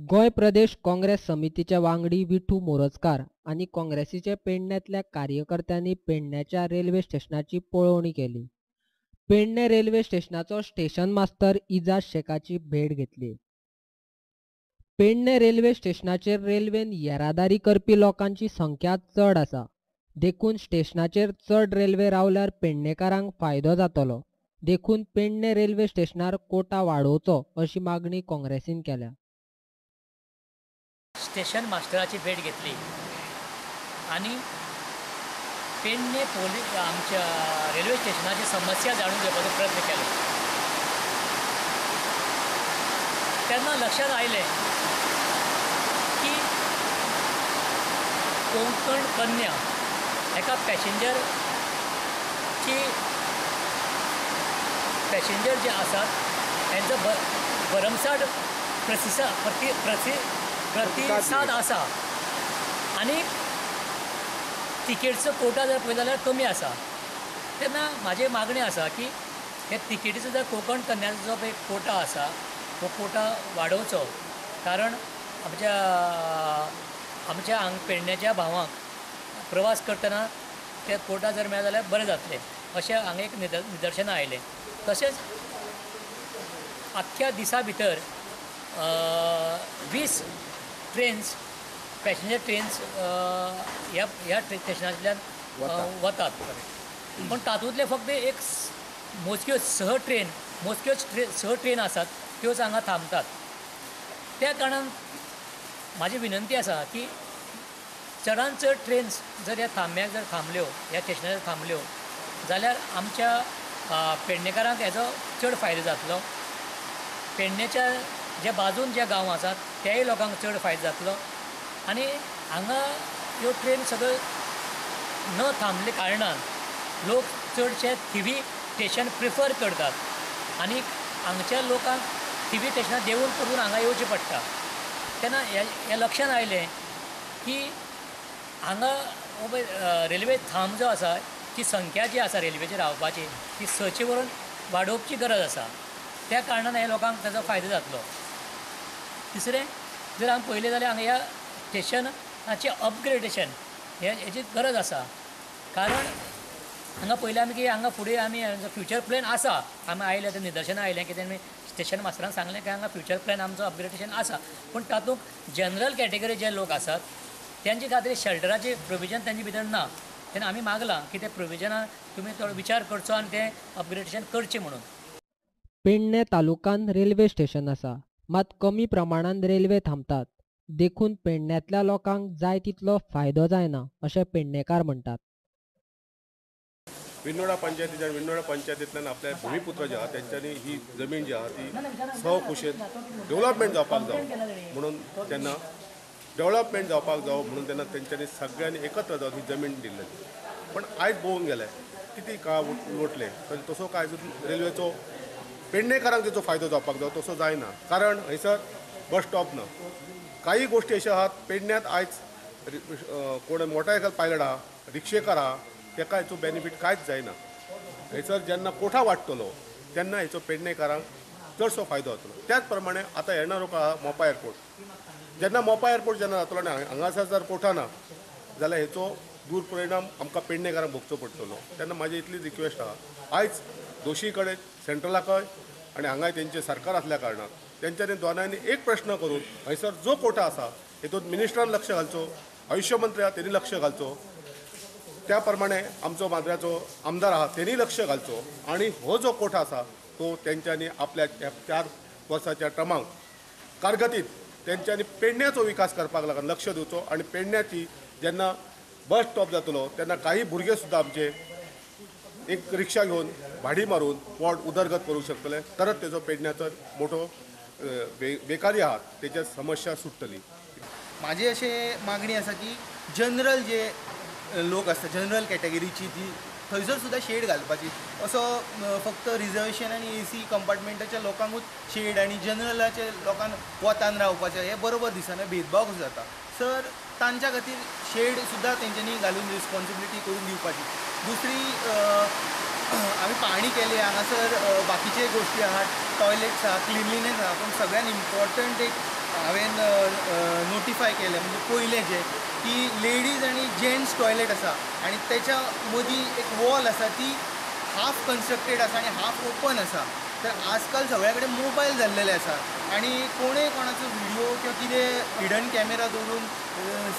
गोंय प्रदेश काँग्रेस समितीचे वांगडी विठू मोरजकार आनी काँग्रेसीचे पेडण्यांतल्या कार्यकर्त्यांनी पेडण्याच्या रेल्वे स्टेशनाची पळोवणी केली. पेडणे रेल्वे स्टेशनाचो स्टेशन मास्तर इजाज शेखाची भेट घेतली. पेडणे रेल्वे स्टेशनाचेर रेल्वेन येरादारी करपी लोकांची संख्या चड आसा, देखून स्टेशनाचेर चड रेल्वे रावल्यार पेडणेकारांक फायदो जातलो. देखून पेडणे रेल्वे स्टेशनार कोटा वाडोवचो अशी मागणी काँग्रेसीन केल्या. स्टेशन मास्टराची भेट घेतली आनी पेडणे पोलीस आमच्या रेल्वे स्टेशनाची समस्या जाणून घेवपाचो प्रयत्न केलो. तेन्ना लक्षांत आयलें की कोंकण कन्या एका पॅसेंजर जे आसात हेंचो भरमसाठ प्रतिसाद आसा आनी तिकेटचो कोटा जर पळयलो जाल्यार कमी आसा. तेन्ना म्हाजी मागणी आसा की हे तिकेटीचो जर कोंकण कन्याचो जो पळय कोटा आसा तो कोटा वाडोवचो, कारण आमच्या आमच्या हांग पेडण्याच्या भावांक प्रवास करतना ते कोटा जर मेळ्ळा जाल्यार बरें जातलें अशें हांगा एक निदर्शनां आयलें. तशेंच आख्ख्या दिसा भितर 20 ट्रेन्स पॅसेंजर ट्रेन्स ह्या स्टेशनांतल्यान वतात, पूण तातूंतले फक्त एक मोजक्यो 6 ट्रेन आसात त्योच हांगा थांबतात. त्या कारणान म्हाजी विनंती आसा की चडान चड ट्रेन्स जर ह्या थांब्याक जर थांबल्यो, ह्या स्टेशनार थांबल्यो जाल्यार आमच्या पेडणेकारांक हेजो चड फायदो जातलो. पेडणेच्या जे बाजून जे गांव आसात तेय लोकांक चड फायदो जातलो आनी हांगा ह्यो ट्रेन सगळ्यो न थांबले कारणान लोक चडशे थिवी स्टेशन प्रिफर करतात आनी हांगच्या लोकांक थिवी स्टेशनार देंवून करून हांगा येवचें पडटा. तेन्ना हें लक्षांत आयलें की हांगा रेल्वे थांब जो आसा ती संख्या जी आसा रेल्वेची रावपाची ती 6 वरून वाडोवची गरज आसा. त्या कारणान ह्या लोकांक ताजो फायदो जातलो. तिसरें जर आमी पळयलें जाल्यार हांगा ह्या स्टेशनाचें अपग्रेडेशन हेजी गरज आसा, कारण हांगा पळयलें आमी की हांगा फुडें आमी फ्युचर प्लॅन आसा. आमी आयले ते निदर्शनां आयलें की तेणी स्टेशन मास्टरान सांगलें की हांगा फ्युचर प्लॅन आमचो अपग्रेडेशन आसा, पूण तातूंत जनरल कॅटेगरी जे लोक आसात तेंचे खातीर शेल्टराचें प्रोविजन तेंचे भितर ना. तेन्ना आमी मागलां की ते प्रोविजनां तुमी थोडो विचार करचो आनी तें अपग्रेडेशन करचें म्हणून. पेडणे तालुक्यांत रेल्वे स्टेशन आसा, मात कमी प्रमाणान रेल्वे थांबतात, देखून पेडण्यांतल्या लोकांक जाय तितलो फायदो जायना अशें पेडणेकार म्हणटात. विन्नोडा पंचायतीच्यान विन्नोडा पंचायतींतल्यान आपल्या भुमिपुत्र जे आहा तेंच्यांनी ही जमीन जी आहा ती सव खुशेन डेव्हलपमेंट जावपाक जावो म्हणून तेन्ना डेव्हलपमेंट जावपाक जावो म्हणून तेन्ना तेंच्यांनी सगळ्यांनी एकत्र जावन ही जमीन दिल्ली. पण आयज पळोवंक गेले कितें काळ लोटले तर तसो काय रेल्वेचो पेडणेकारांक तेचो फायदो जावपाक जावो तसो जायना, कारण हयसर बस स्टॉप ना. काही गोश्टी अश्यो आहात पेडण्यांत आयज कोण मोटरसायकल पायलट आहा, रिक्षेकार आहा, तेका हेचो बेनिफीट कांयच जायना. हयसर जेन्ना कोठा वाडटलो तेन्ना हेचो पेडणेकारांक चडसो फायदो जातलो. त्याच प्रमाणे आतां येणारो आहा मोपा एअरपोर्ट, जेन्ना मोपा एअरपोर्ट जेन्ना जातलो आनी हांगासर जर कोठा ना जाल्यार हेचो दुरपरिणाम आमकां पेडणेकारांक भोगचो पडटलो. तेन्ना म्हाजी इतलीच रिक्वेस्ट आहा, आयज दोशी कडेन सेंट्रलाकय आनी हांगाय तेंचें सरकार आसल्या कारणान तेंच्यांनी दोनांनी एक प्रश्न करून हयसर जो कोटा आसा हेतूंत मिनिस्टरान लक्ष घालचो, आयुश्य मंत्री आहा तेणी लक्ष घालचो, त्या प्रमाणे आमचो माद्र्याचो आमदार आहा तेणी लक्ष घालचो आनी हो जो कोटा आसा तो तेंच्यांनी आपल्या 4 वर्साच्या टर्माक कारगतीत तेंच्यांनी पेडण्याचो विकास करपाक लागून लक्ष दिवचो आनी पेडण्याची जेन्ना बस स्टॉप जातलो तेन्ना काही भुरगे सुद्दां आमचे एक रिक्षा घेवन भाडी मारून पोट उदरगत करूंक शकतले, तरच तेजो पेडण्याचो मोठो बेकारी आहा तेच्या समस्या सुट्टली. म्हाजी अशें मागणी आसा की जनरल जे लोक आसता जनरल कॅटेगरीची ती थंयसर सुद्दां शेड घालपाची, असो फक्त रिजर्वेशन आनी एसी कंपार्टमेंटाच्या लोकांकूच शेड आनी जनरलाच्या लोकांक वतान रावपाचें हें बरोबर दिसना, भेदभाव कसो जाता. सर तांच्या खातीर शेड सुद्दां तेंच्यांनी घालून रिस्पॉन्सिबिलिटी करून दिवपाची. दुसरी आमी पाहणी केली हांगासर बाकीचे गोश्टी आहात, टॉयलेट्स आहा, क्लिनलीनेस आहा, पूण सगळ्यान इम्पॉर्टंट एक हांवें नोटिफाय केलें, म्हणजे पयलें जें की लेडीज आनी जेंट्स टॉयलेट आसा आनी तेच्या मदीं एक वॉल आसा ती हाफ कन्स्ट्रक्टेड आसा आनी हाफ ओपन आसा. तर आजकाल सगळ्या कडेन मोबायल जाल्लेले आसा आनी कोणूय कोणाचो व्हिडियो किंवा कितें हिडन कॅमेरा दवरून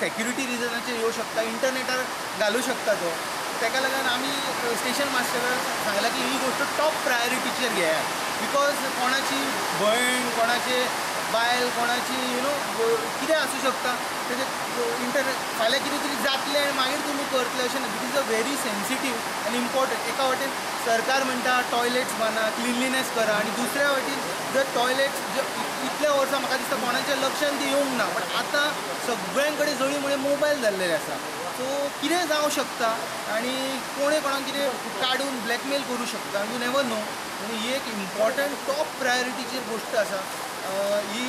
सेक्युरिटी रिजनाचेर येवं शकता, इंटरनेटार घालूं शकता तो. ताका लागून आमी स्टेशन मास्टराक सांगलां की ही गोश्ट टॉप प्रायोरिटीचेर घेयात, because कोणाची भयण, कोणाचे बायल, कोणाची you know कितें आसूं शकता, तेजें इंटरनेट फाल्यां कितें तरी जातलें आनी मागीर तुमी करतले अशें ना. It is a very sensitive आनी इम्पॉर्टंट. एका वाटेन सरकार म्हणटा टॉयलेट्स बांदा, क्लिनलीनेस करा, आनी दुसऱ्या वाटेन जर टॉयलेट्स इतल्या वर्सां म्हाका दिसता कोणाच्या लक्षान ती येवंक ना, पण आतां सगळ्यां कडेन जळी मुळे मोबायल जाल्लेले आसा. सो कितें जावं शकता आनी कोणे कोणाक कितें काडून ब्लॅकमेल करूं शकता, you never know. म्हणून ही एक इम्पॉर्टंट टॉप प्रायोरिटीची गोश्ट आसा. ही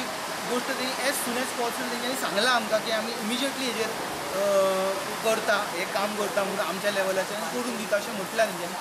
गोश्ट तेणी एज सून एज पॉसिबल तेंच्यांनी सांगलां आमकां की आमी इमिजिएटली हेजेर करता, हें काम करता म्हणून आमच्या लेवलाच्यान करून दिता अशें म्हटलां तेंच्यांनी.